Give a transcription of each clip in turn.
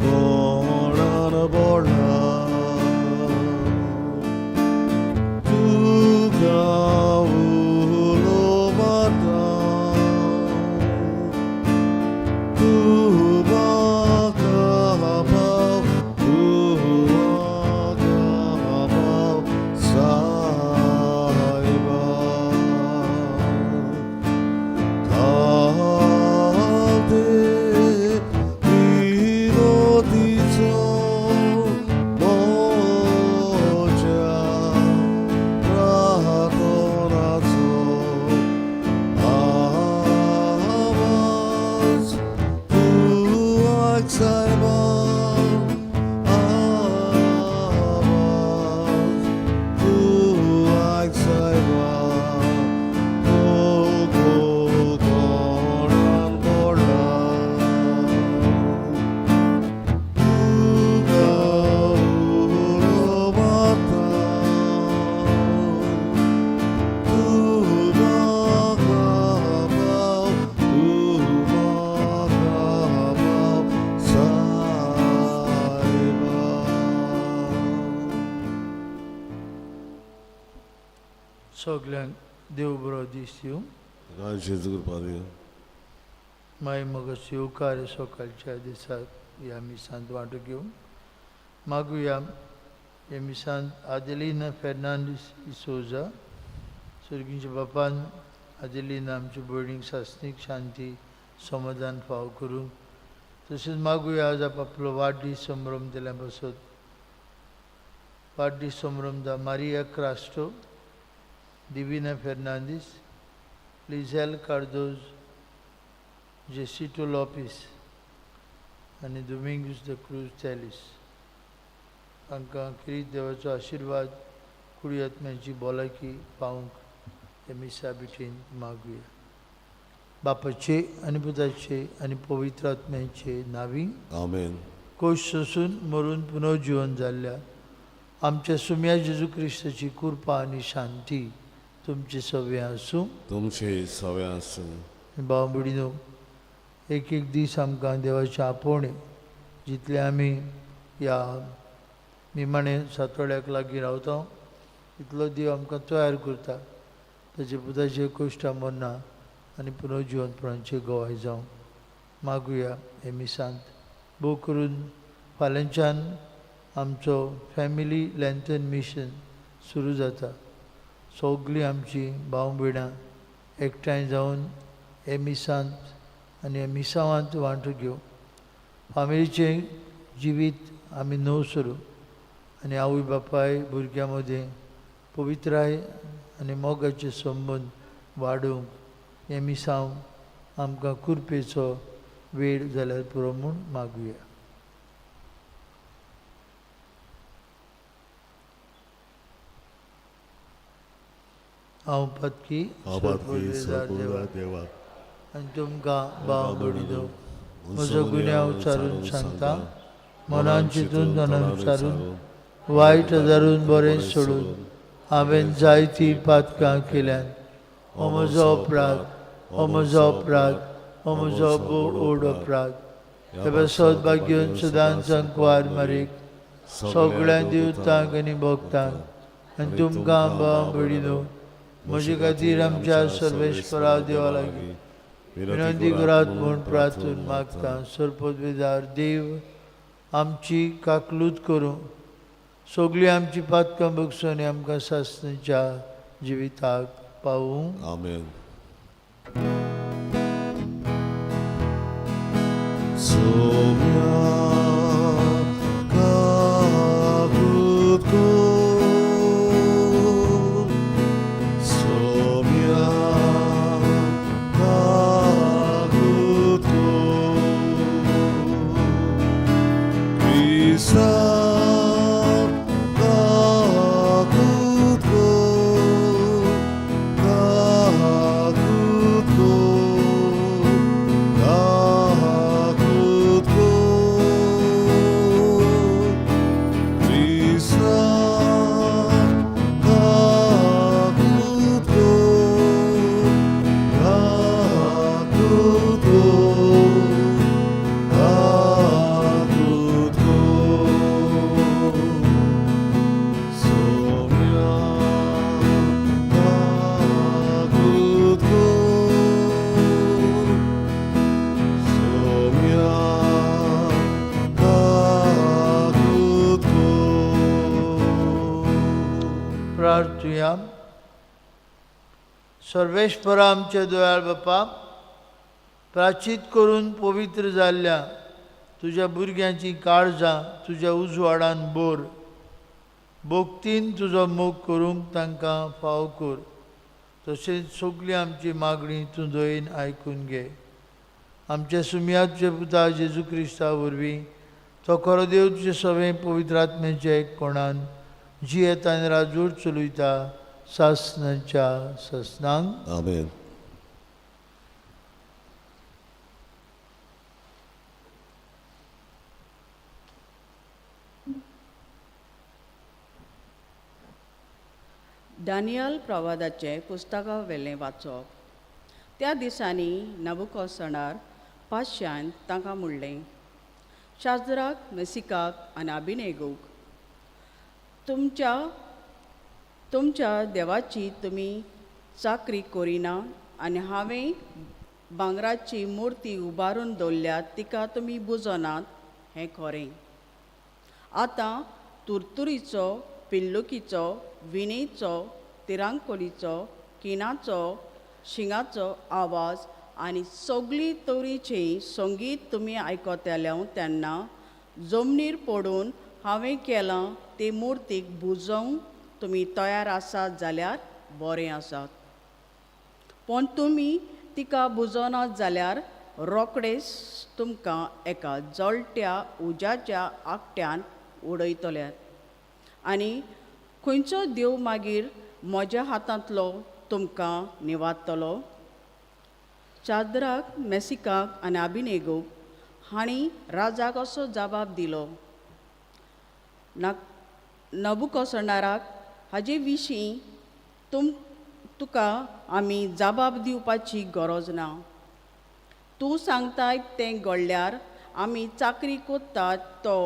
कोणान बोडला तुका उलो मारता तूं म्हाका पाव तूं म्हाका पाव सायबा कांते विनोदीचो म्हज्या प्रार्थनाचो आवाज तूं आयक सायबा आवाज तूं आयक सायबा कोणान बोडला तुका उलो मारता तूं म्हाका पाव तूं म्हाका पाव सायबा. सगल्यांक देव बरो दीस दिवं. जेजू कृपा दिवं. मागीर मग येवकार सकाळच्या दिसाक ह्या मिसांत वांटो घेवंक मागुया. ह्या मिसांत आदेलिना फेर्नांडीस इसोजा, सर्गीच्या बापान आदेलिना आमच्या भयणीक सासणीक शांती समाधान फाव करूंक. तशेंच मागुया आज आपलो वाडदीस संभ्रम दिल्या पासत वाडदीस संभ्रम दा मारिया क्रास्टो, दिविना फेर्नांदीस, लिझेल कार्दोज, जेसिटो लोपीस आनी दुमिंगूस the cruise Teles हांकां क्रिस्त देवाचो आशिर्वाद, कुडी आत्म्याची भलायकी पावूंक हे मिसा बिटीन मागुया. बापाचे आनी पुताचे आनी पवित्र आत्म्याचे नांवी. आमेन. कोश सोसून मरून पुनर्जिवन जाल्ल्या आमच्या सुम्या जेजू क्रिस्ताची कृपा आनी शांती तुमचे सगळे आसूं. तुमचे सगळे आसूं. भाव भयणीनो, एक एक दीस आमकां देवाचें आपोवणें, जितलें आमी ह्या निमाणे सातोड्याक लागीं रावता तितलो देव आमकां तयार करता ताचे पुताचे कश्टां मरणां आनी पुनर्जिवनपणाचे गवाय जावं. मागुया हे मिसांत भोव करून फाल्यांच्यान आमचो फॅमिली लॅन्थन मिशन सुरू जाता. सगळीं आमची भाव भयणां एकठांय जावन हे मिसांत आनी ह्या मिसावांत वांटो घेवं. फामिलीचें जिवीत आमी नव सरू आनी आवय बापाय भुरग्यां मदीं पवित्राय आनी मोगाचे संबंद वाडोवंक हें मिसांव आमकां कुरपेचो वेळ जाल्यार पुरो म्हूण मागुया. हांव पातकी हांव पातकी देवा देवा आनी तुमकां भाव भयणीनो म्हजो गुन्यांव उचारून सांगता. मनान चिंतून तणान उचारून वायट धरून बरें सोडून हांवें जायतीं पातकां केल्यात. हो म्हजो अपराध, हो म्हजो अपराध, हो म्हजो भोव व्हड अपराध. हे पासत भाग्योन सदांच संकवार मारीक सगळ्या देवतांक आनी भक्तांक आनी तुमकां भाव भयणीनो म्हजे खातीर आमच्या सर्वेश्वरा देवा लागीं विनंती करात म्हूण प्रार्थून मागता. सरपदवेदार देव आमची काकलूत करूं, सगळीं आमची पातकां बगसून आनी आमकां सासणीच्या जिविताक पावूं. आमेन. सोम्या काकूत कर, सोम्या काकूत कर, क्रिस्तान काकूत कर, काकूत कर, काकूत कर, क्रिस्तान काकूत कर, काकूत कर, काकूत म्हणया. सर्वेश्वरा आमच्या दयाळ बापा, प्राचीत करून पवित्र जाल्ल्या तुज्या भुरग्यांची काळजां तुज्या उजवाडान बोर, भोक्तीन तुजो मोग करूंक तांकां फाव कर. तशेंच सगळी आमची मागणी तूं दयेन आयकून घे. आमच्या सुमया तुज्या पुता जेजू क्रिस्ता वरवीं, तो खरो देव तुजे सगळें पवित्र आत्म्याच्या एक कोणान जियेता आनी राजूर चलयता सासनाच्या सासनांक. आमेन. दानियल प्रवादाचें पुस्तका वेलें वाचप. त्या दिसांनी नबुकोसणार पातशान तांकां म्हणलें, शाजराक, मेसिकाक आनी अभिनेगूक, तुमच्या तुमच्या देवाची तुमी चाकरी करिना आनी हांवें भांगराची मुर्ती उबारून दवरल्या तिका तुमी बुजनात हें खरें. आतां तुरतुरीचो, पिल्लुकीचो, विणेचो, तिरांकोलीचो, किनाचो, शिंगाचो आवाज आनी सगळी तरेचीं संगीत तुमी आयकतले तेन्ना जमनीर पडून हांवें केलां ते मुर्तीक बुजोवंक तुमी तयार आसात जाल्यार बरें आसात, पूण तुमी तिका बुजोनात जाल्यार रोखडेच तुमकां एका जळट्या उज्याच्या आकट्यान उडयतल्यात आनी खंयचो देव मागीर म्हज्या हातांतलो तुमकां निवादतलो. चादराक, मेसिकाक आनी अभिनेगोक हांणी राजाक असो जबाब दिलो, नबुकोसणाराक हाजे विशीं तुका आमी जबाब दिवपाची गरज ना. तूं सांगताय तें घडल्यार आमी चाकरी कोत्तात तो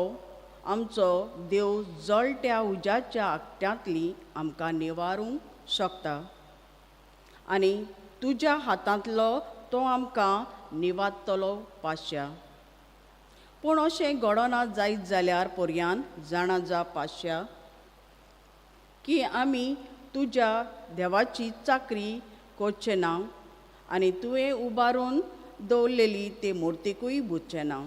आमचो देव जळट्या उज्याच्या आकट्यांतली आमकां निवारूंक शकता आनी तुज्या हातांतलो तो आमकां निवादतलो पाश्या. पूण अशें घडना जायत जाल्यार पर्यान जाणा जा पाश्या की आमी तुज्या देवाची चाकरी करचे ना आनी तुवें उबारून दवरलेली ते मुर्तीकूय बुजचें ना.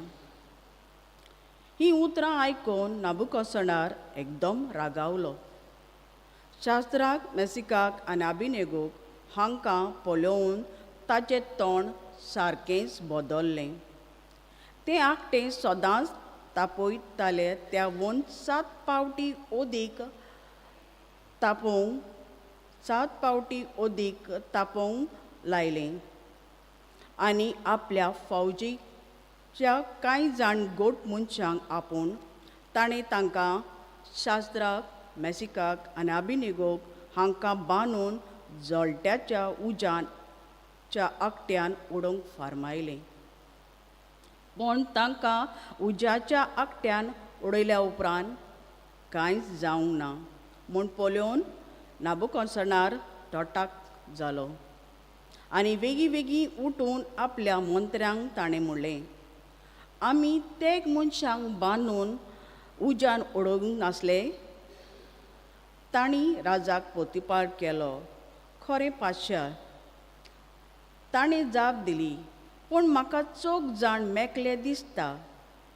हीं उतरां आयकून नाबुकोसणार एकदम रागावलो. शास्त्राक, मेसिकाक आनी अभिनेगोक हांकां पळोवन ताचें तोंड सारकेंच बदल्लें. तें आकटें सदांच तापयताले त्यावून 7 पावटी अदीक तापोवंक 7 पावटी अदीक तापोवंक लायलें आनी आपल्या फौजीच्या कांय जाण गोट मनशांक आपोवन ताणें तांकां शास्त्राक, मेसिकाक आनी अभिनेगोक हांकां बांदून जळट्याच्या उज्याच्या आकट्यान उडोवंक फारमायलें. पूण तांकां उज्याच्या आकट्यान उडयल्या उपरांत कांयच जावंक ना म्हूण पळोवन नाबुकोसणार तटाक जालो आनी वेगीं वेगीं उठून आपल्या मंत्र्यांक ताणें म्हणलें, आमी तेग मनशांक बांदून उज्यान उडोवंक नासले? तांणी राजाक प्रतिपार केलो, खरें पातशा. ताणें जाप दिली, पूण म्हाका चौग जाण मेकले दिसता,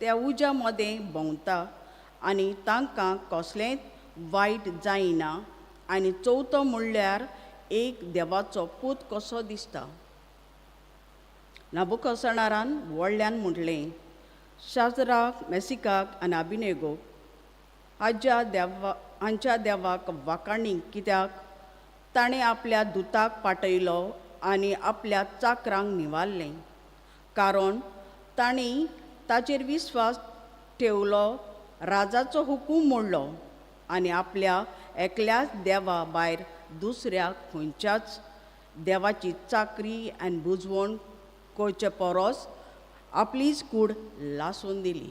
त्या उज्या मदें भोंवता आनी तांकां कसलेंच वायट जायना आनी चवथो म्हणल्यार एक देवाचो पूत कसो दिसता. नाबुकोसणारान व्हडल्यान म्हटलें, शास्त्राक, मेसिकाक आनी अभिनेगोक हाज्या देवा हांच्या देवाक वाखाणी कित्याक ताणें आपल्या दुताक पाटयलो आनी आपल्या चाकरांक निवारलें, कारण तांणी ताचेर विस्वास ठेवलो, राजाचो हुकूम मोडलो आनी आपल्या एकल्याच देवा भायर दुसऱ्या खंयच्याच देवाची चाकरी आनी बुजवण करचे परस आपलीच कूड लासून दिली.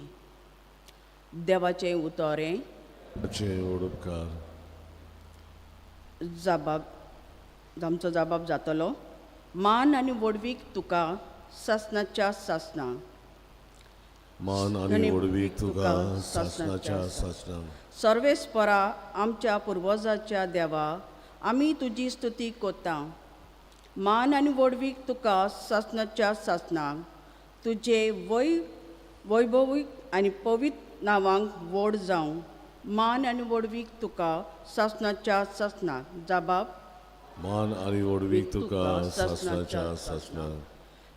देवाचें उतर हें. उपकार. जबाब आमचो जबाब जातलो. मान आनी व्हडवीक तुका सासणाच्या सासणा. मान आनी व्हडवीक तुका सासणाच्या सासणा. सर्वेस्परा आमच्या पुर्वजाच्या देवा, आमी तुजी स्तुती कोता. मान आनी व्हडवीक तुका सासणाच्या सासणाक. तुजे वैभवीक आनी पवित्र नांवांक व्हड जावं. मान आनी व्हडवीक तुका सासणाच्या सासणाक. जाबाब. मान आनी व्हडवीक तुका सासणाच्या सासणाक.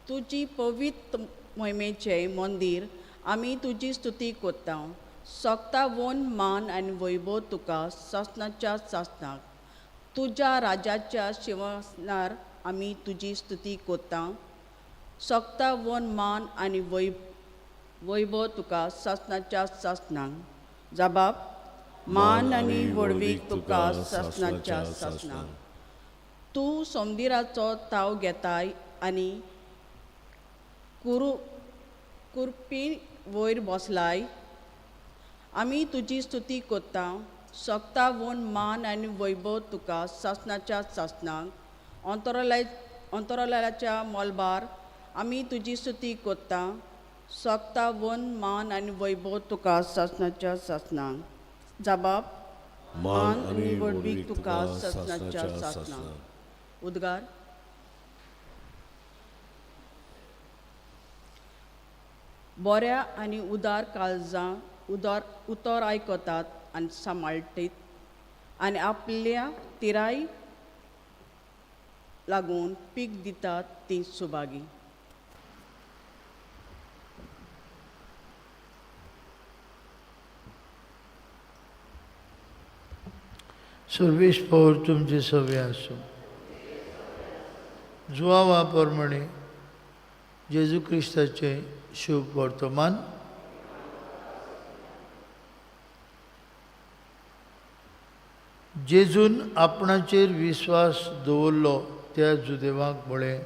तुजी पवित्र मोहिमेचें मंदीर आमी तुजी स्तुती कोता. सोगता वन मान आनी वैभव तुका सासणाच्या सासणाक. तुज्या राजाच्या शिंवासनार आमी तुजी स्तुती कोता. सोगता वन मान आनी वैभव तुका सासणाच्या सासणाक. जाबाब. मान आनी व्हडवीक तुका सासणाच्या सासणाक. तूं सोमदिराचो ताव घेताय आनी कुरपी वयर बसलाय. आमी तुजी स्तुती कोता. सोगता वन मान आनी वैभव तुका सासणाच्या सासणाक. अंतरालयाच्या मोलबार आमी तुजी स्तुती कोता. सोगता वन मान आनी वैभव तुका सासणाच्या सासणाक. जाबाब. मान आनी व्हडवीक तुका सासणाच्या सासणाक. उद्गार. बऱ्या आनी उदार काळजां उदार उतर आयकतात आनी सांबाळटीत आनी आपल्या तिराय लागून पीक दितात ती सुभागी. सर्वेश पौर तुमचे सवे आसूं. जुवावा प्रमाणे जेजू क्रिस्ताचें शुभ वर्तमान. जेजून आपणाचेर विस्वास दवरलो त्या जुदेवांक म्हळें,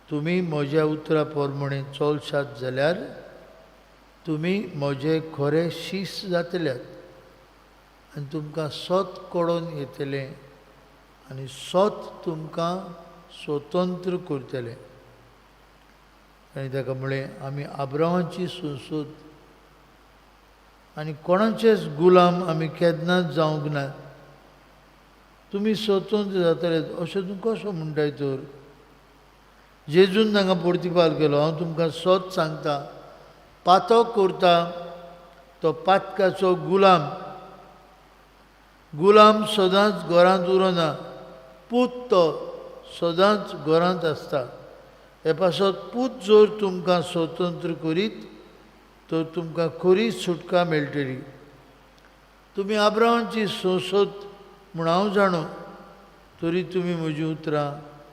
तुमी म्हज्या उतरा प्रमाणे चलशात जाल्यार तुमी म्हजे खरे शीस जातल्यात आनी तुमकां सत कळोन येतलें आनी सत तुमकां स्वतंत्र करतलें. आनी ताका म्हळें, आमी आब्रामाची संसद आनी कोणाचेच गुलाम आमी केन्नाच जावंक ना. तुमी स्वतंत्र जातले अशें तूं कसो म्हणटाय तर? जेजून तांकां प्रतिपाल केलो, हांव तुमकां सत सांगता, पातक करता तो पातकाचो गुलाम. गुलाम सदांच घरांत उरना, पूत तो सदांच घरांत आसता. हे पासत पूत जर तुमकां स्वतंत्र करीत तर तुमकां खरी सुटका मेळटली. तुमी आब्रामाची संसद म्हूण हांव जाणो, तरी तुमी म्हजीं उतरां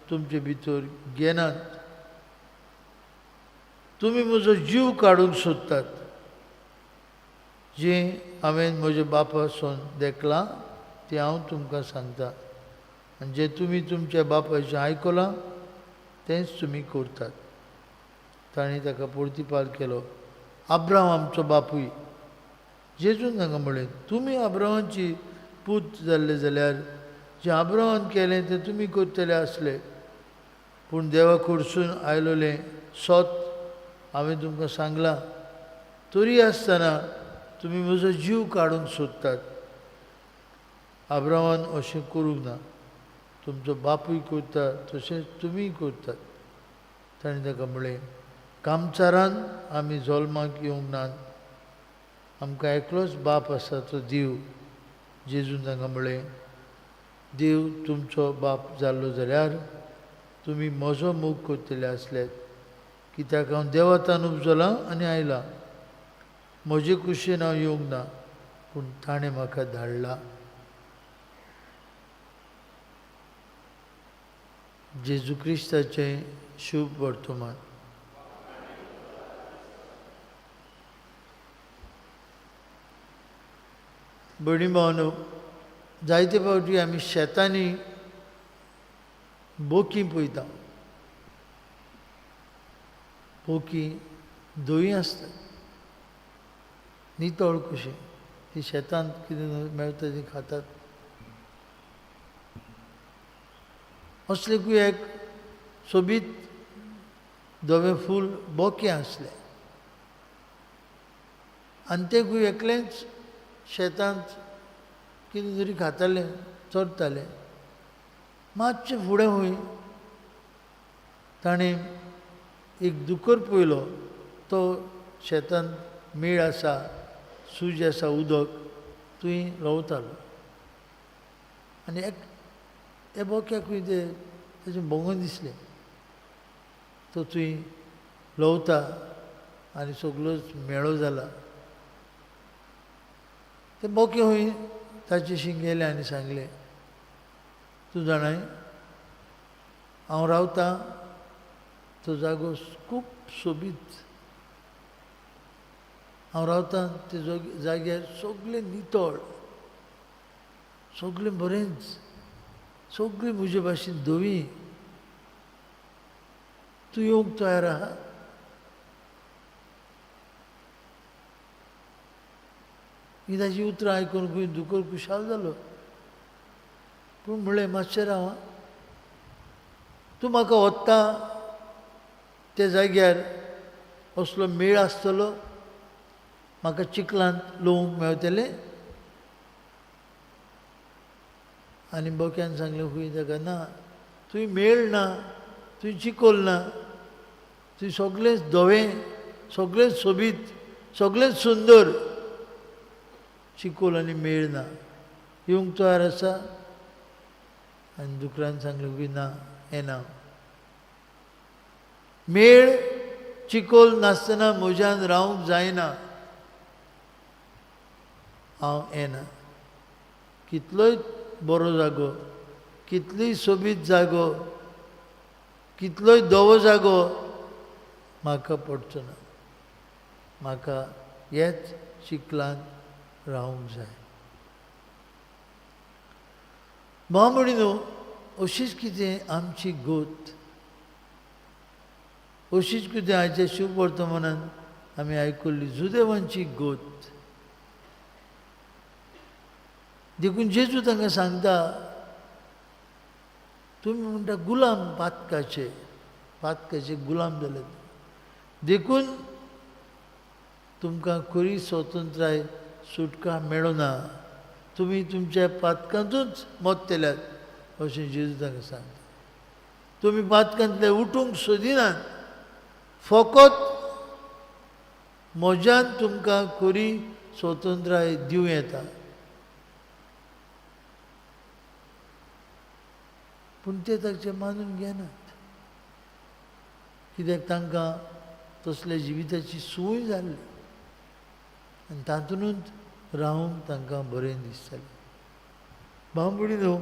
तुमचे भितर घेनात. तुमी म्हजो जीव काडूंक सोदतात, जें हांवें म्हज्या बापासून देखलां तें हांव तुमकां सांगता, आनी जें तुमी तुमच्या बापायचें आयकलां तेंच तुमी करतात. तांणी ताका प्रतिपाल केलो, आब्राम आमचो बापूय. जेजून तांकां म्हळें, तुमी आब्रामाची पूत जाल्ले जाल्यार जें आब्रामान केलें तें तुमी करतले आसले, पूण देवा कडसून आयलोलें सत हांवें तुमकां सांगलां, तरी आसतना तुमी म्हजो जीव काडूंक सोदतात. आब्रामान अशें करूंक ना, तुमचो बापूय करता तशेंच तुमीय करतात. ताणें ताका म्हळें, कामचारान आमी जल्माक येवंक नात, आमकां एकलोच बाप आसा तो देव. जेजून तांकां म्हळें, देव तुमचो बाप जाल्लो जाल्यार तुमी म्हजो मोग करतले आसले, कित्याक हांव देवातान उपजलां आनी आयलां. म्हजे कुशीन हांव येवंक ना, पूण ताणें म्हाका धाडला. जेजू क्रिस्ताचें शुभ वर्तमान. भयणी भावांनो, जायते फावटी आमी शेतांनी बोकी पळयता. बोकी धवी आसतात, नितळ कशी, ती शेतांत कितें मेळटा ती खातात. असलेकूय एक सोबीत धवें फूल बोकें आसलें आनी तें एकलेंच शेतांत कितें तरी खातालें, चरतालें. मातशें फुडें वय ताणें एक दुकर पळयलो, तो शेतांत मेळ आसा, सूज आसा, उदक थंय रावतालो. आनी एक त्या बोक्याकूय ते ताचें भोंगून दिसलें, तो थंय ल्हवता आनी सगळोच मेळो जाला. ते बोके हूंय ताचे गेले आनी सांगलें, तूं जाणाय हांव रावतां तो जागो खूब सोबीत, हांव रावतां ते जाग्यार सगळें नितळ, सगळें बरेंच, सगळीं म्हजे भाशेन धवी, तूं येवंक तयार आहा? ही ताची उतरां आयकून खंय दुकर खुशाल जालो. पूण म्हणलें, मातशें राव, तूं म्हाका वता त्या जाग्यार असलो मेळ आसतलो, म्हाका चिखलांत लोवंक मेळटलें? आनी बोक्यान सांगलें, खंय ताका ना, तुवें मेळ ना, तुवें चिकोल ना, तुवें सगळेंच धवें, सगळेंच सोबीत, सगळेंच सुंदर, चिकोल आनी मेळ ना, येवंक तयार आसा? आनी दुकरान सांगलें की ना, येना. मेळ चिकोल नासतना म्हज्यान रावंक जायना, हांव येना. कितलोय बरो जागो, कितलीय सोबीत जागो, कितलोय धवो जागो म्हाका पडचो ना, म्हाका हेच चिखलांत रावंक जाय. भाव न्हू, अशीच कितें आमची गोत, अशीच कितें आयच्या शिववर्तमानान आमी आयकुल्ली जुदेवांची गोत. देखून जेजू तांकां सांगता, तुमी म्हणटा गुलाम पातकाचे, पातकाचे गुलाम जाले, देखून तुमकां खरी स्वतंत्राय सुटका मेळना, तुमी तुमच्या पातकांतूच मरतल्यात अशें जेजू तांकां सांगता. तुमी पातकांतले उठूंक सोदिनात, फकत म्हज्यान तुमकां खरी स्वतंत्राय दिवं येता. पूण ते ताचें मानून घेनात, कित्याक तांकां तसल्या जिविताची संवय जाल्ली आनी तातूंतच रावंक तांकां बरें दिसतालें. भाव भयणीनो,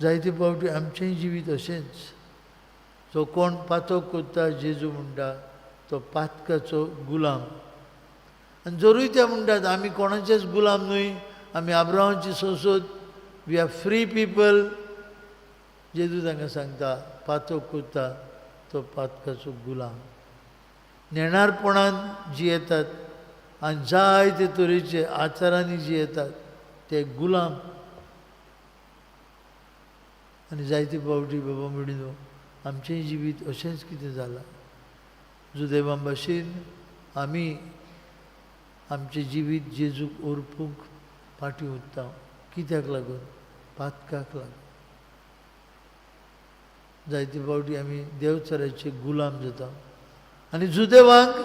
जायते फावटी आमचेंय जिवीत अशेंच. जो कोण पातक करता, जेजू म्हणटा, तो पातकाचो गुलाम. आनी जरूय ते म्हणटात आमी कोणाचेच गुलाम न्हय, आमी आब्राहामाची संसद, we are free people, जेजू तांकां सांगता, पातक करता तो पातकाचो गुलाम. नेणारपणान जियेतात आनी जायते तरेचे आचारांनी जियेतात ते गुलाम. आनी जायते फावटी बाबा भयणीनो, आमचें जिवीत अशेंच कितें जालां. जुदेवां भाशेन आमी आमचें जिवीत जेजूक ओर्पूंक फाटीं उरता. कित्याक लागून? पातकाक लागून. जायते फावटी आमी देवचाराचे गुलाम जाता. आनी जुदेवांक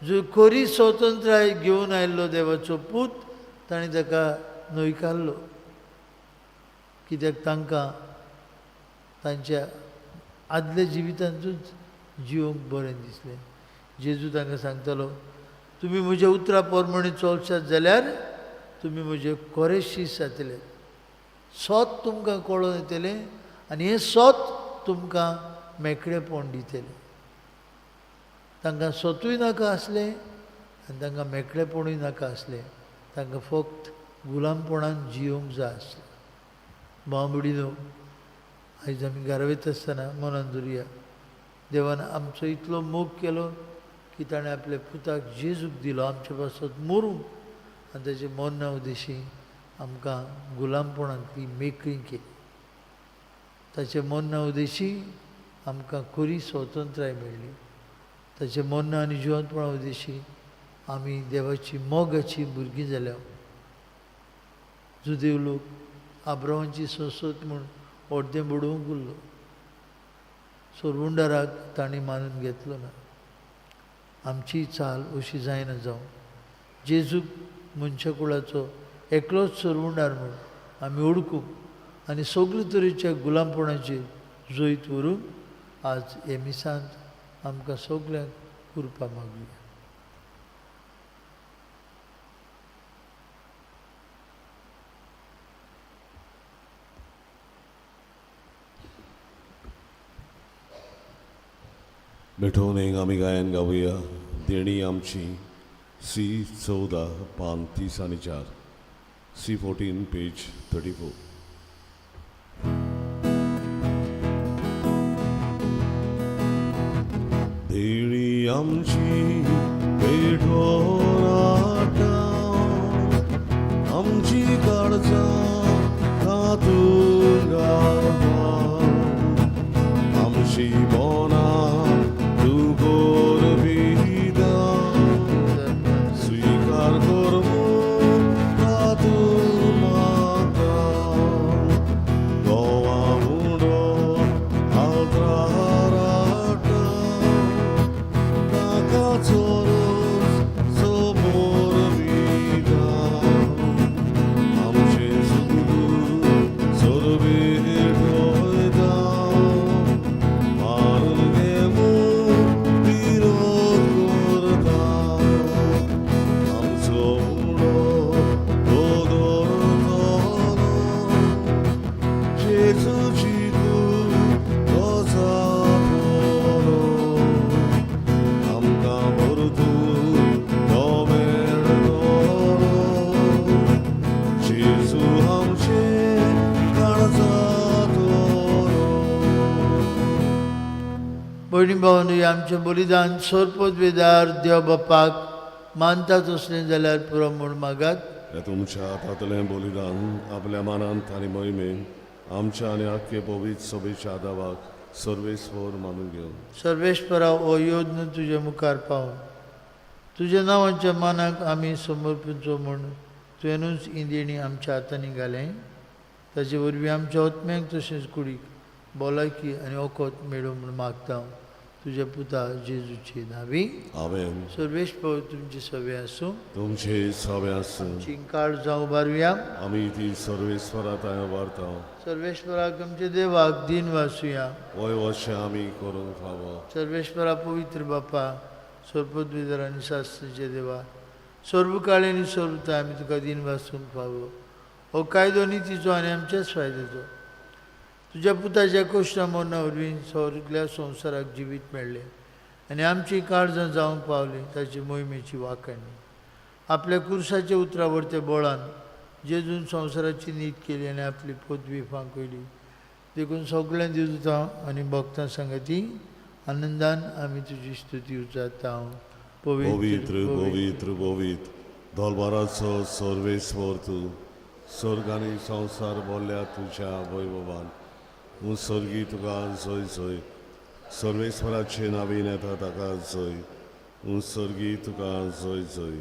जो खरी स्वतंत्राय घेवन आयिल्लो देवाचो पूत, ताणें ताका न्हयकारलो. कित्याक तांकां तांच्या आदल्या जिवितांतूच जिवंक बरें दिसलें. जेजू तांकां सांगतालो, तुमी म्हज्या उतरा प्रमाणे चलशात जाल्यार तुमी म्हजे खरे शीस जातले, सोत तुमकां कळोन येतलें आनी हें सोत तुमकां मेकळेपण दितलें. तांकां सोतूय नाका आसलें आनी तांकां मेकळेपणूय नाका आसलें, तांकां फक्त गुलामपणान जियोंक जाय आसलें. भाव भयणीनो, आयज आमी घरा वयता आसतना मनान धरुया, देवान आमचो इतलो मोग केलो की ताणें आपल्या पुताक जेजूक दिलो आमचे पासत मरूंक, आनी ताचे मरणा उद्देशी आमकां गुलामपणांतली मेकळी केली. ताचे मरणा उद्देशी आमकां खरी स्वतंत्राय मेळ्ळी. ताचे मरणा आनी जिवंतपणा उद्देशी आमी देवाची मोगाची भुरगीं जाल्या. जुदेव लोक आब्रावांची संसद म्हूण अर्दें बुडोवंक उरलो. सोरवुंडाराक तांणी मानून घेतलो ना. आमची चाल अशी जायना जावं. जेजूक मनशाकुळाचो एकलोच सोरवुंडार म्हूण आमी ओळखूंक आनी सगळे तरेच्या गुलामपणाचेर जैत व्हरूंक आज हे मिसांत आमकां सगल्यांक कृपा मागुया. भेटोवन एक आमी गायन गावया देणी आमची सी 14 पान 30 आनी 4 सी 14 पेज 34. देणी आमची पेटोवन आमची काळजां तातूंत घालता आमची बोना तूं करपिता स्वीकार कर तातूंत मागता गोवा उडो आल्त्राराटा ताका चोरोस समोर विदा आमचे सुगू सोरबेटोयदा मारून घे विरोध करता आमचो उडो दोदोरतलो जेजूची तूं जातलो आमकां भरतूर तो मेळटलो जेजू आमचे काळजांतलो. भयणी भावांनो, आमचें बलिदान सोरपोत वेदार देव बापाक मानता तसलें जाल्यार पुरो म्हूण मागात. ह्या तुमच्या हातांतलें बलिदान आपल्या मानांत आनी मोहिमेन आमच्या आनी आख्खे पवित्र सभेच्या दावाक सर्वेस्वर मानून घेवन सर्वेस्परा हो योद्न तुजे मुखार पावून तुज्या नांवाच्या मानाक आमी समर्पिचो म्हूण तुवेंनूच ही देणी आमच्या हातांनी घालें. ताचे वरवीं आमच्या आत्म्याक तशेंच कुडीक भलायकी आनी वखद मेळूं म्हूण मागता तुज्या पुता जेजूची नावी. आमेन. सर्वेस्पर तुमची सवे आसूं. तुमचे सवे आसूं. चिंकाळ जावं बारुया. आमी ती सर्वेस्वरा थंय वारता. सर्वेश्वराक आमच्या देवाक दिन वासुया. वय वशें आमी करूंक फावो. सर्वेश्वरा पवित्र बापा सर्वपदवीधर आनी शास्त्रीचे देवा सर्वकाळी आनी सर्वता आमी तुका दिन वासूंक फावो. हो कायदो नितीचो आनी आमच्याच फायद्याचो. तुज्या पुताच्या कश्टा मरणा वरवीं सगल्या संवसाराक जिवीत मेळ्ळें आनी आमची काळजां जावंक पावलीं ताची मोहिमेची वाखाणी. आपल्या कुर्साच्या उतरावरते बळान जेजून संवसाराची नीत केली आनी आपली पदवी फांकयली. देखून सगळ्यां देवता आनी भक्तां सांगाती आनंदान आमी तुजी स्तुती उचारता. पवित्र पवित्र पवित्र दलबाराचो सर्वेस्वर तूं स्वर्ग आनी संवसार बोल्ल्या तुज्या वैभवान. सर्गी तुका जय जय. सर्वेस्वराचे नावीन येता ताका जय. सर्गी तुका जय जय.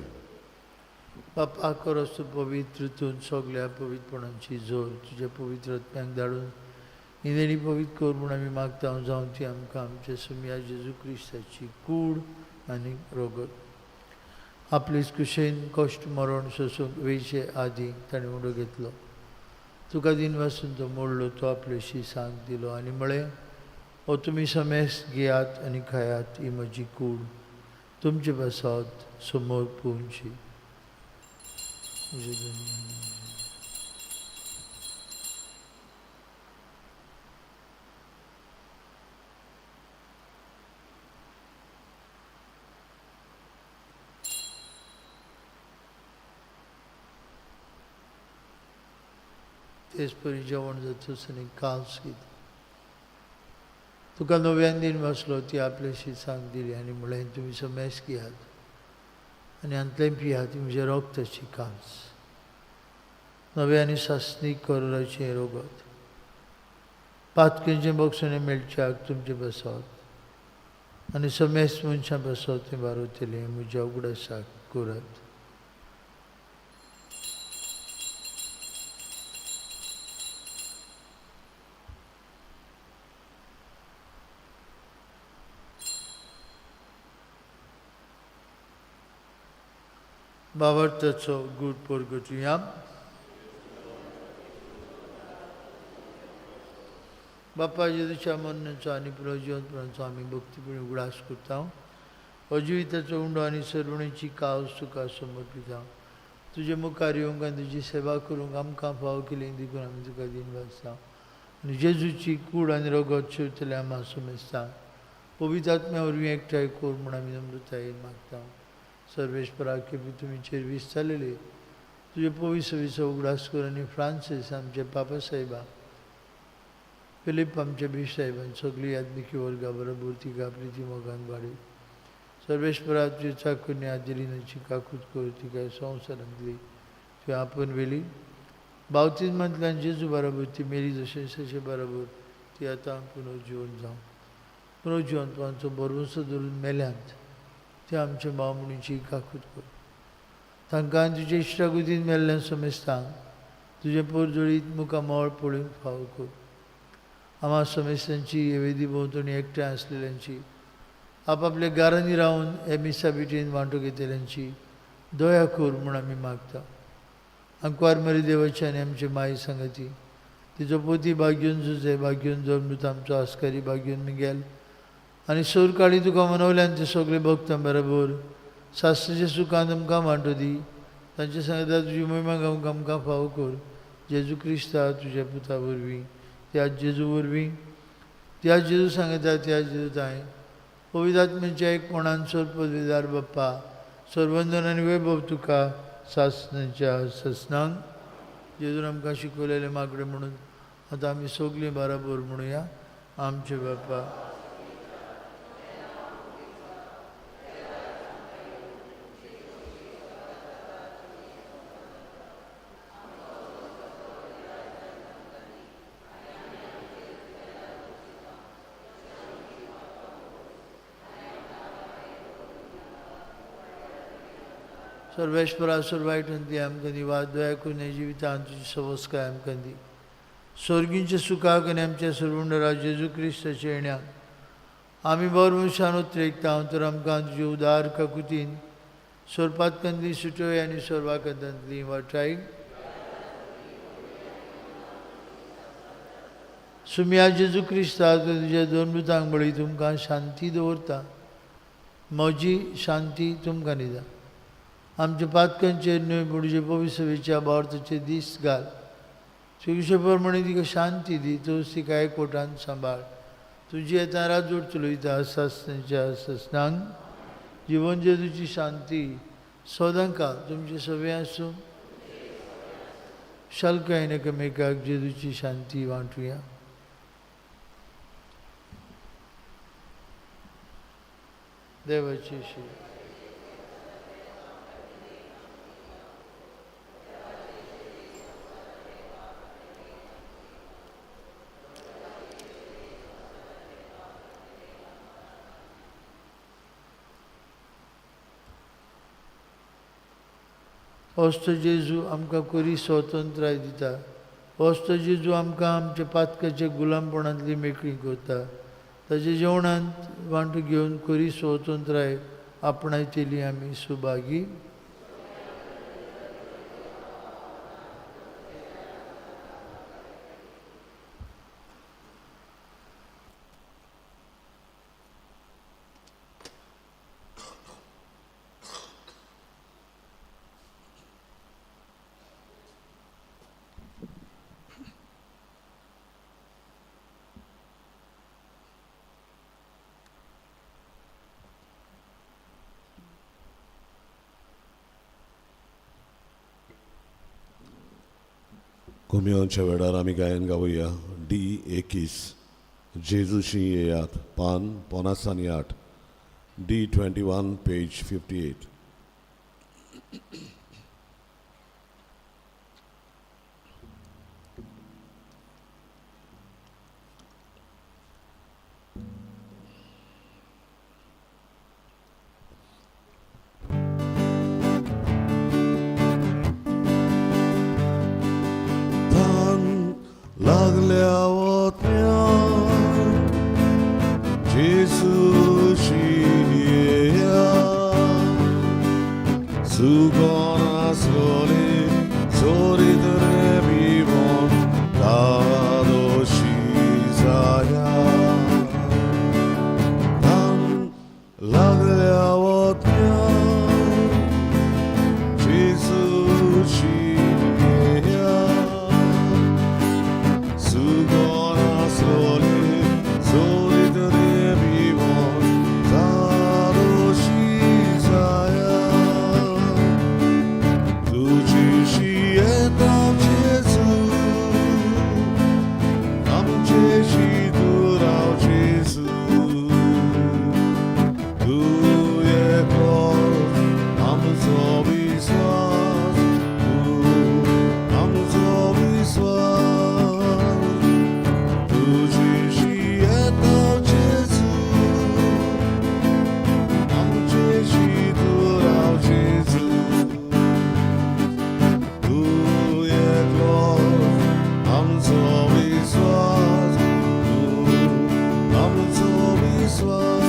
बापा करस तूं पवित्र तूं सगल्या पवित्रपणाची जोर तुज्या पवित्र आत्म्याक धाडून ही पवित्र कर म्हूण आमी मागता. जावन ती आमकां आमच्या सुमया जेजू क्रिस्ताची कूड आनी रोगत. आपले कुशेन कश्ट मरण सोसूंक वेचे आदी ताणें उडो घेतलो. तुका दिन वासून तो मोडलो. तो आपल्याशी सांग दिलो आनी म्हळें, हो तुमी समेस घेयात आनी खायात. ही म्हजी कूड तुमचे पासत समोर पोवची. तेच परी जेवण जातूच आनी कांस घेतली. तुका नव्यान दिन वाचलो. ती आपल्याशी सांग दिली आनी म्हळें, तुमी समेस घेयात आनी हांतलें पियात. म्हज्या रोगताची कांस नव्या आनी सासणीक करोराचें रोगत. पातकेंचें बक्षणें मेळच्याक तुमचें बसत आनी समेस मनशां बसत तें बारवतलें म्हज्या उगडासाक करात. भावार्थाचो गूट परगटुया. बापा जेजूच्या मरणाचो आनी पुनर्जिवनपणाचो आमी भक्तीपणी उगडास करता. हो जिविताचो उंडो आनी सर्वणेची कावस तुका समर्पिता. तुजे मुखार येवंक आनी तुजी सेवा करूंक आमकां फावो केली देखून आमी तुका दिनवासता. आनी जेजूची कूड आनी रगत शेवतले आमा समजता. पवित्र आत्म्या वरवीं एकठांय कर म्हूण आमी नम्रतायेन मागता. सर्वेस्परा केपी तुमीचेर वीस जालेले तुजे पवित्र सवीचो उगडास कर आनी फ्रांसीस आमचे पापा साहेबा, फिलीप आमचे बीश साहेबान सगळी आत्मिकी वर्गा बरोबर तिका प्रिती मोगान वाडय. सर्वेस्परा तुजे चाकून आदिलिनाची काकूत कर तिका संवसारांतली तुवें आपोवन व्हेली. बावतीजमांतल्यान जेजू बरोबर ती मेली जशें तशें बरोबर ती आतां पुनर्जिवन जावं. पुनर्जिवनपणाचो भरवंसो धरून मेल्यांत ते आमच्या भाव म्हणीची काकूत कर. तांकां तुजे इश्टागुतीन मेल्ल्यान समेस्तांक तुजें पोरजोळीत मुखार मोळ पळोवंक फावो कर. आमा समेस्तांची हे वेदी भोंवतणी एकठांय आसलेल्यांची, आपापल्या घरांनी रावन हे मिसा बिटीन वांटो घेतल्यांची दया कर म्हूण आमी मागता. आंकवार मरी देवाची आनी आमची माई सांगती, तिचो पोती भाग्योन जुजे, भाग्योन जल्मूत आमचो आस्कारी भाग्योन मिगेल आनी सोरकाळी तुका मनवल्यान ते सगळे भक्तां बरोबर शास्त्राच्या सुखान आमकां वांटो दी. तांचे सांगता तुजी महिमा गावंक आमकां फावो कर. जेजू क्रिस्ता तुज्या पुता वरवीं, त्या जेजू वरवीं, त्या जेजू सांगता त्या जेजू तांय पवित्र आत्म्याच्या एकपणान सर्व पदवीदार बाप्पा सर्वंदन आनी वैभव तुका सासनाच्या ससनांक. जेजून आमकां शिकवलेलें मागणें म्हणून आतां आमी सगळीं बराबर म्हणुया. आमचे बाप्पा. सर्वेश्वरा सर्वायटून दी आमकां दी वाद दया करून जिवितांत तुजी सवस्काय आमकां दी. स्वर्गींच्या सुखाक आनी आमच्या सर्वंडरा जेजू क्रिस्ताच्या येण्याक आमी बर मनशान उतरेकता तर आमकां तुजे उदार काकुतीन सोरपातकांतली सुटोय आनी सोरवाकांतली वाटाय. सुम्या जेजू क्रिस्ता तुज्या दोन मृतांक बळी तुमकां शांती दवरता. म्हजी शांती तुमकां दिता. आमच्या पातकांचेर न्हय पूण तुजे पवित्र भावार्थाचे दीस घाल. तुजे प्रमाणे तिका शांती दी. तूं तिका एकवटान सांबाळ. तुजी आतां राजवट चलयता सासनाच्या ससनांक. जिवन जेजूची शांती सदांकाळ तुमचे सगळें आसूं. शालकायेन एकामेकाक जेजूची शांती वांटुया. देवाची शी हस्त जेजू आमकां कोरी स्वतंत्राय दिता. हस्त जेजू आमकां आमच्या पातकाच्या गुलामपणांतली मेकळी करता. ताच्या जेवणांत वांटो घेवन कोरी स्वतंत्राय आपणायतली आमी सुभागी. कोमियोनच्या वेळार आमी गायन गावया डी 21 जेजूशी येयात पान 58 डी 21 पेज 58. लागल्या वत्या जेजूशी येया सुगा आसलोली सोरीत रे बिवोन धादोशी जाया तान लागल्या वतन्या जेजूची येया सुगोन आसलोली सोरीत रे बिवोन धादोशी जाया तुझीशी येता जेजू आमचेशी तूं राव जेजू तूं एकलोच आमचो विस्वास तूं आमचो विस्वास तुझीशी येता जेजू आमचेशी तूं राव जेजू तूं एकलोच आमचो विस्वास तूं आमचो विस्वास.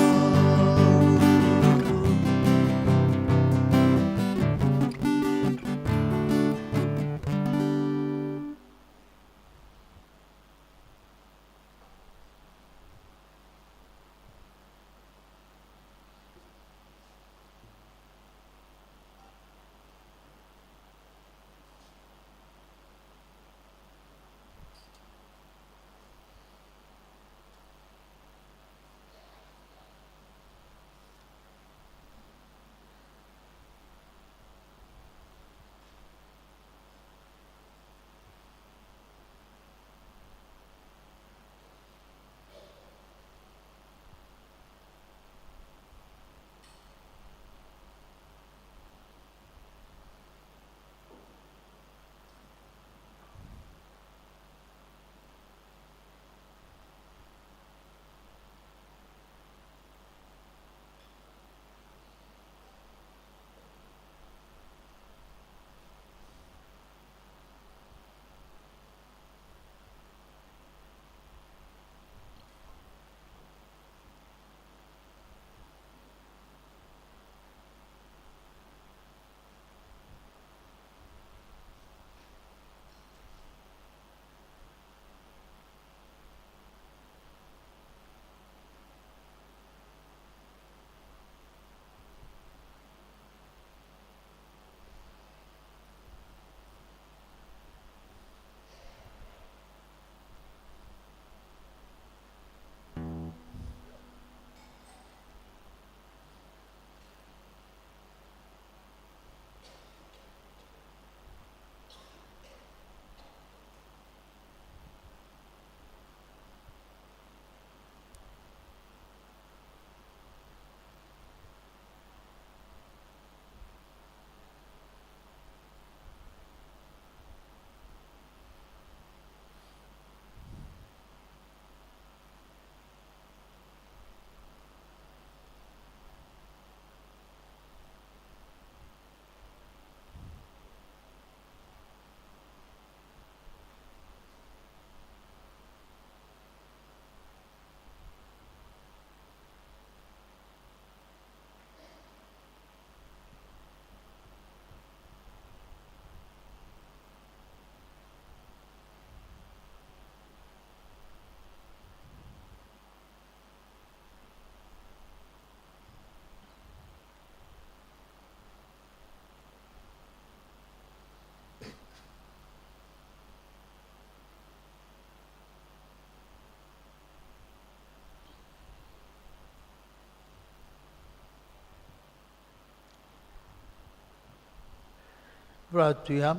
प्रार्थुया.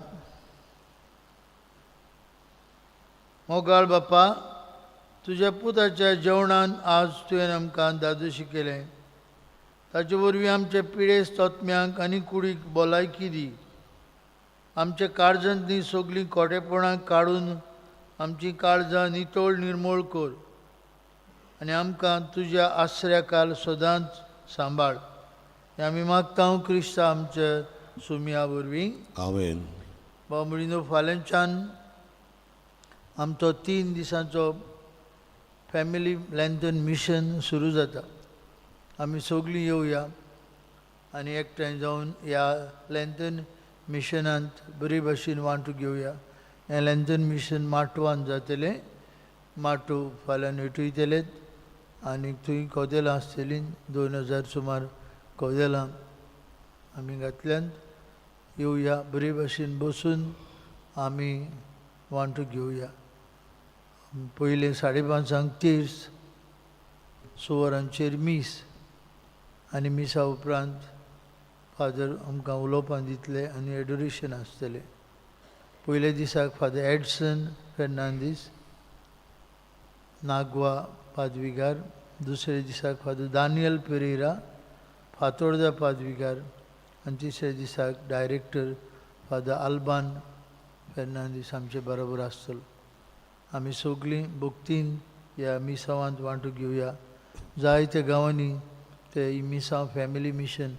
मोगाळ बापा, तुज्या पुताच्या जेवणान आज तुवें आमकां दादोशी केलें, ताचे वरवीं आमचे पिडेस्त आत्म्यांक आनी कुडीक भलायकी दी. आमच्या काळजांतलीं सगळीं खोटेपणां काडून आमचीं काळजां नितळ निर्मूळ कर आनी आमकां तुज्या आसऱ्या काल सदांच सांबाळ. हें आमी मागता क्रिस्ता आमच्या सुमया वरवीं. आमेन. बाबा, फाल्यांच्यान आमचो 3 दिसांचो फॅमिली लँथन मिशन सुरू जाता. आमी सगळीं येवया आनी एकठांय जावन ह्या लँथन मिशनांत बरी भाशेन वांटू घेवया. हें लँथन मिशन माटवान जातलें. माटो फाल्यां नेटयतलेत आनी थंय कदेलां आसतलीं, 2000 सुमार कदेलां आमी घातल्यांत. येवया, बरे भाशेन बसून आमी वांटू घेवया. पयलें 5:30 तीर्स, 6 वरांचेर मीस आनी मिसा उपरांत फादर आमकां उलोवपां दितले आनी एडोरेशन आसतलें. पयल्या दिसाक फादर एडसन फेर्नांदीस नागवा पादविगार, दुसऱ्या दिसाक फादर दानियल पेरेरा फातोर्दा पादविगार आनी तिसऱ्या दिसाक डायरेक्टर फादर आल्बान फेर्नांदीस आमचे बरोबर आसतलो. आमी सगळीं भक्तीन ह्या मिसावांत वांटू घेवया. जायत्या गांवांनी ते मिसांव फॅमिली मिशन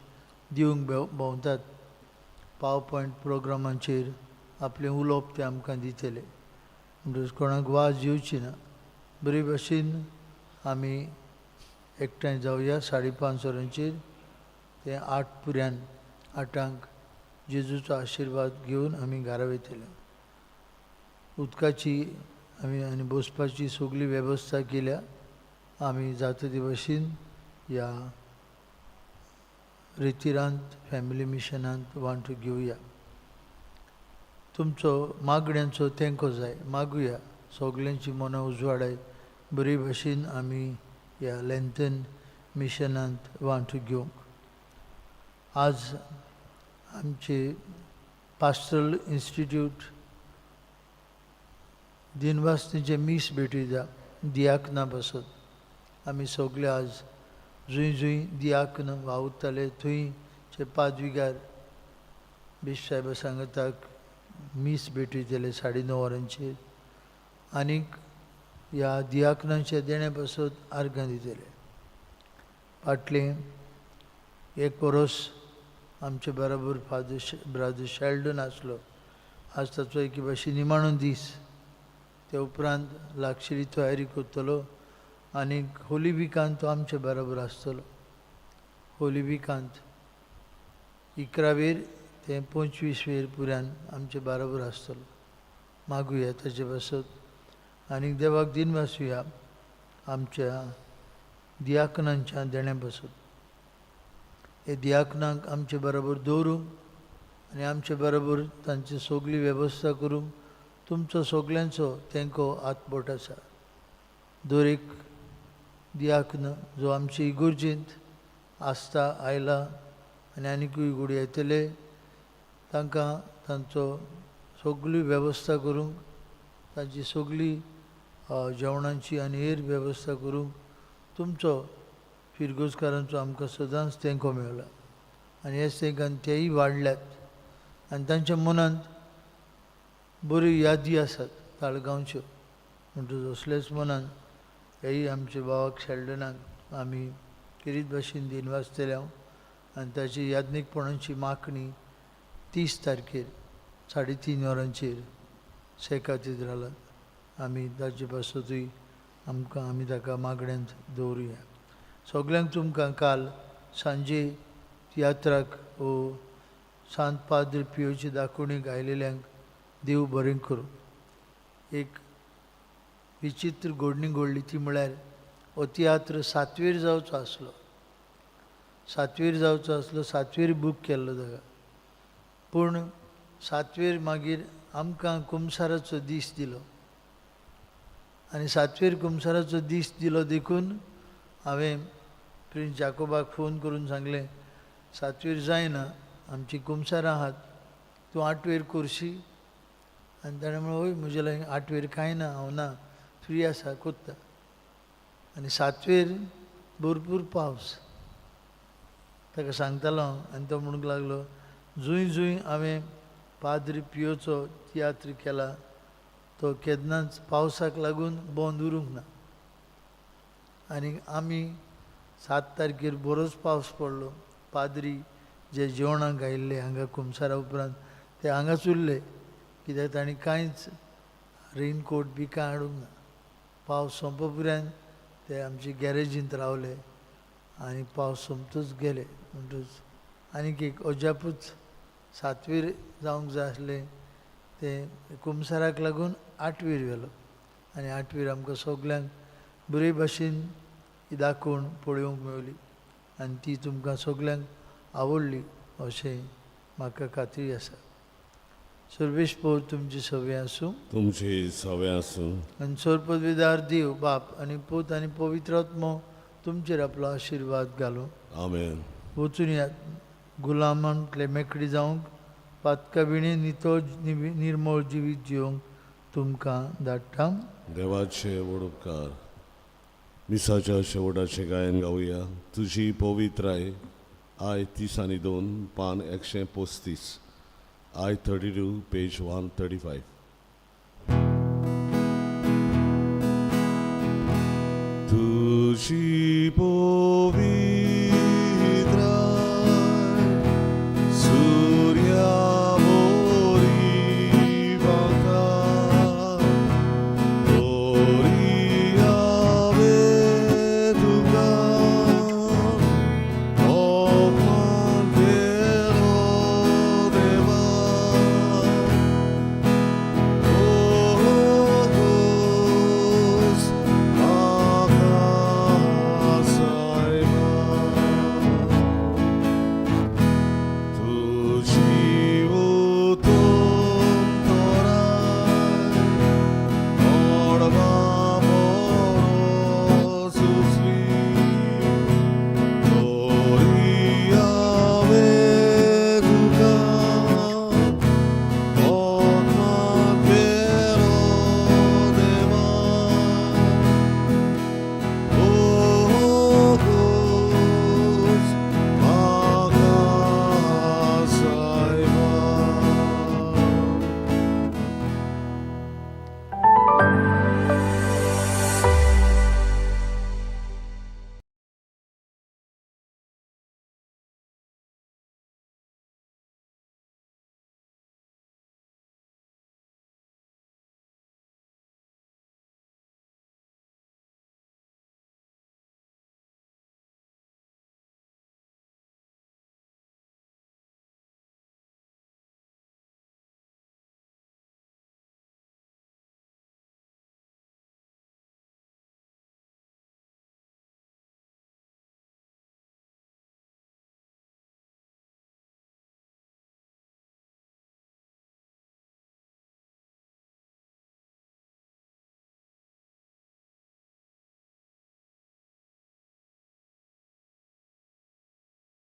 दिवंक भोंवतात. पावर पॉयंट प्रोग्रामांचेर आपलें उलोवप ते आमकां दितले. म्हणटकच कोणाक वाज येवची ना. बरे भाशेन आमी एकठांय जावया 5:30 वरांचेर ते 8 पुऱ्यान 8 जेजूचो आशिर्वाद घेवन आमी घरा वयतले. उदकाची आमी आनी बसपाची सगळी वेवस्था केल्या. आमी जाता ते भाशेन ह्या रितिरांत फॅमिली मिशनांत वांटू घेवया. तुमचो मागण्यांचो तेंको जाय, मागुया. सगल्यांची मनां उजवाडाय. बरे भाशेन आमी ह्या लँथन मिशनांत वांटू घेवंक. आज आमचे पास्टरल इन्स्टिट्यूट दिनवासनीचें मीस भेटयता दियाकना पासत. आमी सगळे आज जंय जंय दियाकन वावुरताले थंयचे पादविगार बिश साहेबा सांगताक मीस भेटयतले 9:30 वरांचेर आनीक ह्या दियाकनांच्या देण्या पासत आर्गां दितले. फाटलें एक वरोस आमचे बरोबर फादर ब्रादर शेल्डन आसलो. आज ताचो एके भाशेन निमाणो दीस. ते उपरांत लागशिल्ली तयारी करतलो आनीक होली विकांत तो आमचे बरोबर आसतलो. होली विकांत 11 वेर ते 25 वेर पुरान आमचे बरोबर आसतलो. मागुया ताचे पासत आनीक देवाक दिनवासुया आमच्या दियाकनांच्या देण्या पासत. हे दियाकनांक आमचे बरोबर दवरूंक आनी आमचे बरोबर तांची सगळी वेवस्था करूंक तुमचो सगल्यांचो तेंको हातबोट आसा. दर एक दियाकन जो आमचे इगुर्जेंत आसता आयला आनी आनीकूय गुडी येतले तांकां तांचो सगळी वेवस्था करूंक, तांची सगळी जेवणाची आनी हेर वेवस्था करूंक तुमचो फिरगोजकारांचो आमकां सदांच तेंको मेळ्ळा आनी हेच तेंकान तेय वाडल्यात आनी तांच्या मनांत बऱ्यो यादी आसात ताळगांवच्यो. म्हणटकच असलेच मनान हेय आमच्या भावाक शेल्डनाक आमी खेरीत भाशेन दिनवासतले हांव आनी ताची याज्ञीकपणाची मागणी 30 तारखेर 3:30 वरांचेर से कातिद्रालांत आमी ताचे पासतूय आमकां आमी ताका मागण्यांत दवरुया. सगल्यांक तुमकां काल सांजे तियात्राक वो सांत पाद्र पियोची दाखोवणीक आयिल्ल्यांक देव बरें करूं. एक विचित्र घडणी घडली ती म्हळ्यार हो तियात्र 7वेर जावचो आसलो. 7वेर जावचो आसलो, 7वेर बूक केल्लो ताका. पूण 7वेर मागीर आमकां कुमसाराचो दीस दिलो आनी 7वेर कुमसाराचो दीस दिलो देखून हांवें प्रिन्स जाकोबाक फोन करून सांगलें 7वेर जायना, आमची कुमसारां आहात, तूं 8वेर करशी. आनी ताणें म्हणलें वय म्हजे लागीं 8वेर कांय ना, हांव ना, फ्री आसा, कोत्ता. आनी 7वेर भरपूर पावस. ताका सांगतालो हांव आनी तो म्हणूंक लागलो जंय जंय हांवें पाद्री पियोचो तियात्र केला तो केन्नाच पावसाक लागून बंद उरूंक ना. आनी आमी 7 तारखेर बरोच पावस पडलो. पाद्री जे जेवणाक आयिल्ले हांगा कुमसारा उपरांत ते हांगाच उरले कित्याक तांणी कांयच रेनकोट बी कांय हाडूंक ना. पावस सोंपो पर्यंत ते आमचे गॅरेजींत रावले आनी पावस सोंपतूच गेले. म्हणटकच आनीक एक अजापूच सातवीर जावंक जाय आसलें तें कुमसाराक लागून आठवीर व्हेलो आनी आठवीर आमकां सगल्यांक बरे भाशेन ही दाखोवन पळोवंक मेवली आनी ती तुमकां सगल्यांक आवडली अशें म्हाका खात्री आसा. सर्वेश पोर तुमची सवे आसूं. तुमचे सवे आसूं. आनी सोरपदवीदार देव बाप आनी पूत आनी पवित्र आत्मो तुमचेर आपलो आशिर्वाद घालूं. आमेन. वचून यात गुलामांतले मेकळी जावंक पातका विणे नितळ निर्मळ जिवीत जिवंक तुमकां धाडटा. देवाचे व्हड उपकार. मिसाच्या शेवटाचें गायन गावया. तुजी पवित्राय I 32 पान 135 I 32 page 135. तुजी